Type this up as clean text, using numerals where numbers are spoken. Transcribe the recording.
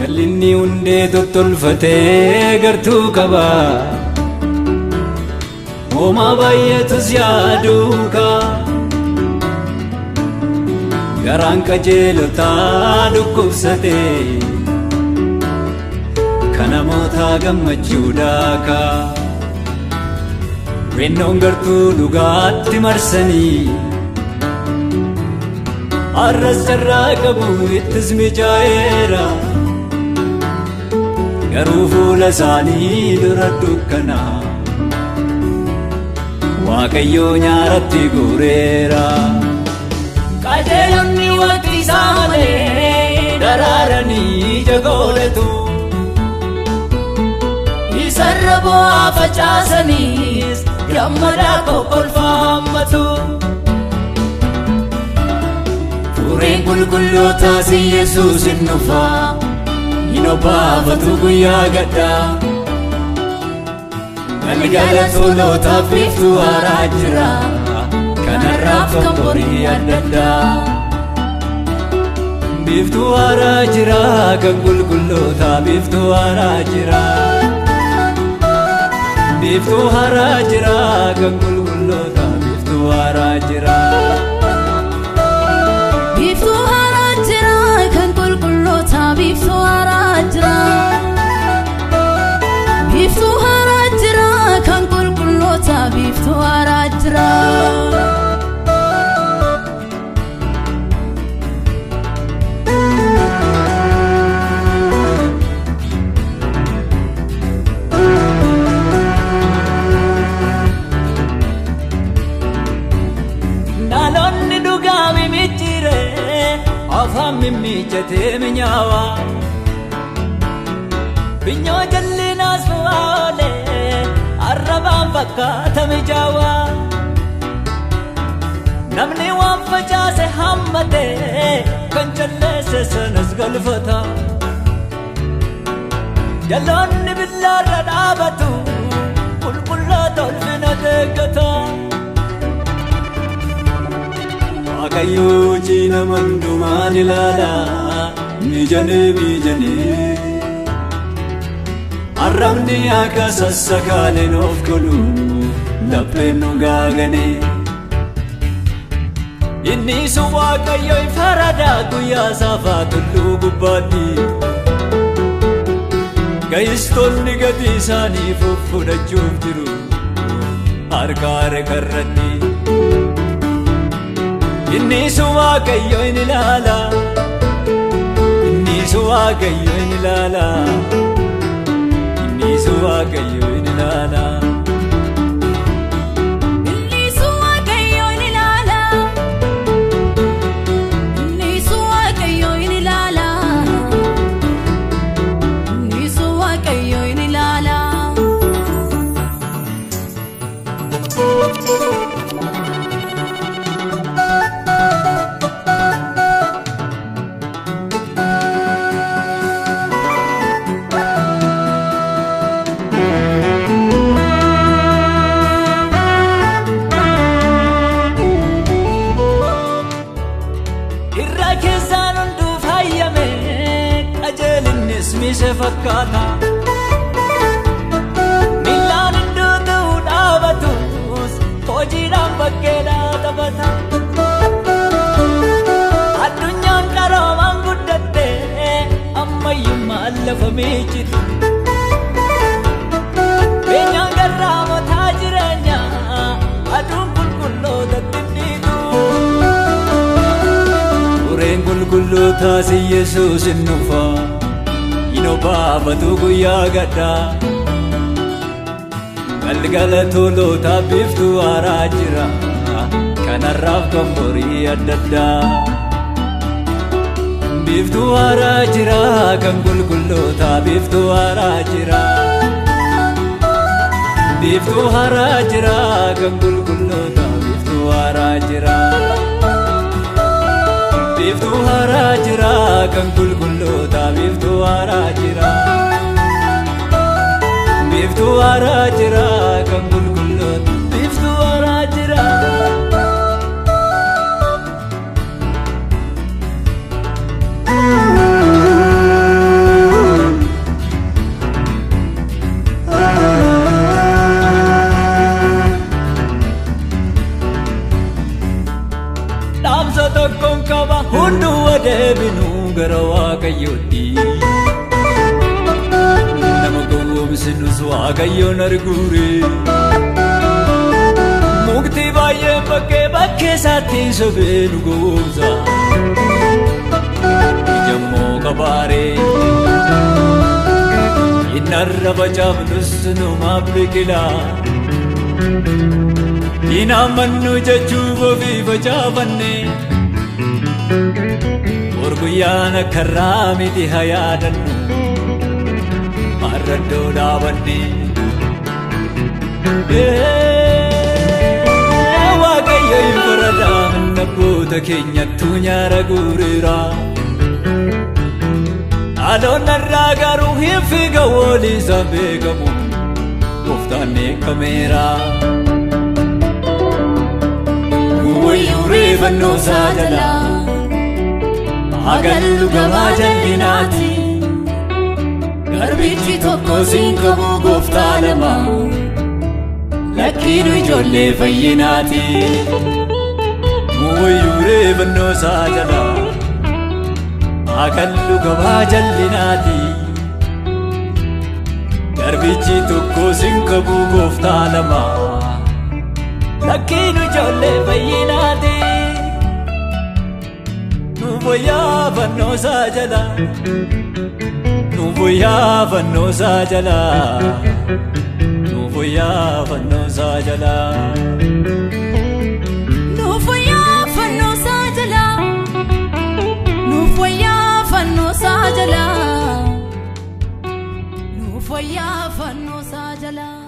Jallinni hundee tottolfatee gartuu qaba. Homaa baay'atus yaaduuka. Garaan qajeelotaa dhukkubsate. Kan namoota gammachuu daaka. Wennoon gartuu dhugaatti marsanii. Har'as carraa qabu ittis mijaa'eera. Garuu fuula isaanii dura dukkana. Waaqayyoo nyaaratti guureera. Qajeelonni waqtii isaa malee daraaranii ija godhatu. Isarra bu'aa facaasaniis gammadaa kokkolfaa hammatu. Fureen qulqullootaas Yesuus hin dhufa. Hin obbaafatu guyyaa gaddaa. Galgala tolootaaf biiftuu haaraa jira. Kanarraaf kan borii adda addaa. Biiftuu haaraa jira kan qulqullootaa biiftuu haaraa jira. Biiftuu haaraa jira kan qulqullootaa biiftuu haaraa jira. Biiftuu haaraa jira kan qulqullootaa biiftuu haaraa jira. Biiftuu haaraa jira kan qulqullootaa biiftuu haaraa jira. Dhaloonni dhugaa mimicciire afaan mimmiichatee minyaawa. Binyoo jal'inaas fu'aalee arrabaan fakkaata mijaawaa. Namni waan facaase hammate kan jalleesse sanas galfata. Jalloonni billaarra dhaabatu qulqulloota ulfina deeggata. Waaqayyo hojii nama hundumaan ilaala mijanee mijanee. Arrabni akka sassakaaleen of godhu lapheen nu gaaganee. Inni sun Waaqayyo farada guyyaa saafaa tulluu gubbaatti. Ga'istoonni gatii isaanii fudhachuuf jiru harka harka irratti. Inni sun Waaqayyo in ilaala. Inni sun Waaqayyo in ilaala. Inni sun Waaqayyo in ilaala. Inni sun Waaqayyo in ilaala. Inni sun Waaqayyo in ilaala. Inni sun Waaqayyo in ilaala. Irra keessaan hunduu fayyame qajeelinnis mise fakkaata. Miillaan hunduu ta'uu dhaabatus hojiidhaan bakkeedhaa taphata. Addunyaan qaroomaan guddatte ammayyummaan lafa miicciti. Beenyaan garraamotaa jireenyaa aduun qulqullootatti hin dhiitu. Fureen qulqullootaas Yesuus hin dhufa. Hin obbaafatu guyyaa gaddaa. Galgala tolootaa biiftuu haaraa jira. Kanarraaf kan borii adda addaa. Biiftuu haaraa jira kan qulqullootaa biiftuu haaraa jira. Biiftuu haaraa jira kan qulqullootaa biiftuu haaraa jira. Biiftuu haaraa jira kan qulqullootaa biiftuu haaraa jira. Biiftuu haaraa jira kan qulqulloota biiftuu haaraa jira. Waaqayyoon arguure. Mukti baay'een bakkee bakkee isaatti sobee nu gowwoomsa. Ijammoo qabaaree. Innarra facaafnus numaaf biqila. Hin amannu jechuuf ofii facaafanne. Guyyaan akka irraa miti haa yaadannu. Har'a iddoo dhaabanne. Waaqayyo hin faradaa, abboota keenyattuu nyaara guureera. Dhaloonni irraa garuu hin fiiga waliisaan beekamu. Gooftaan beekameera. Wayyuu reeffannoo isaa jalaa. Agallu gabaa jal'inaati. Garbichi tokko siin qabu gooftaa lama. Lakkiinu ijoollee fayyinaati. Wayyuu reeffannoo isaa jalaa. Agallu gabaa jal'inaati. Garbichi tokko siin qabu gooftaa lama. Lakkiinu ijoollee fayyinaati. Nu wayyaa fannoo isaa jalaa. Nu wayyaa fannoo isaa jalaa. Nu wayyaa fannoo isaa jalaa. Nuuf wayyaa fannoo isaa jalaa. Nuuf wayyaa fannoo isaa jalaa. Nuuf wayyaa fannoo isaa jalaa.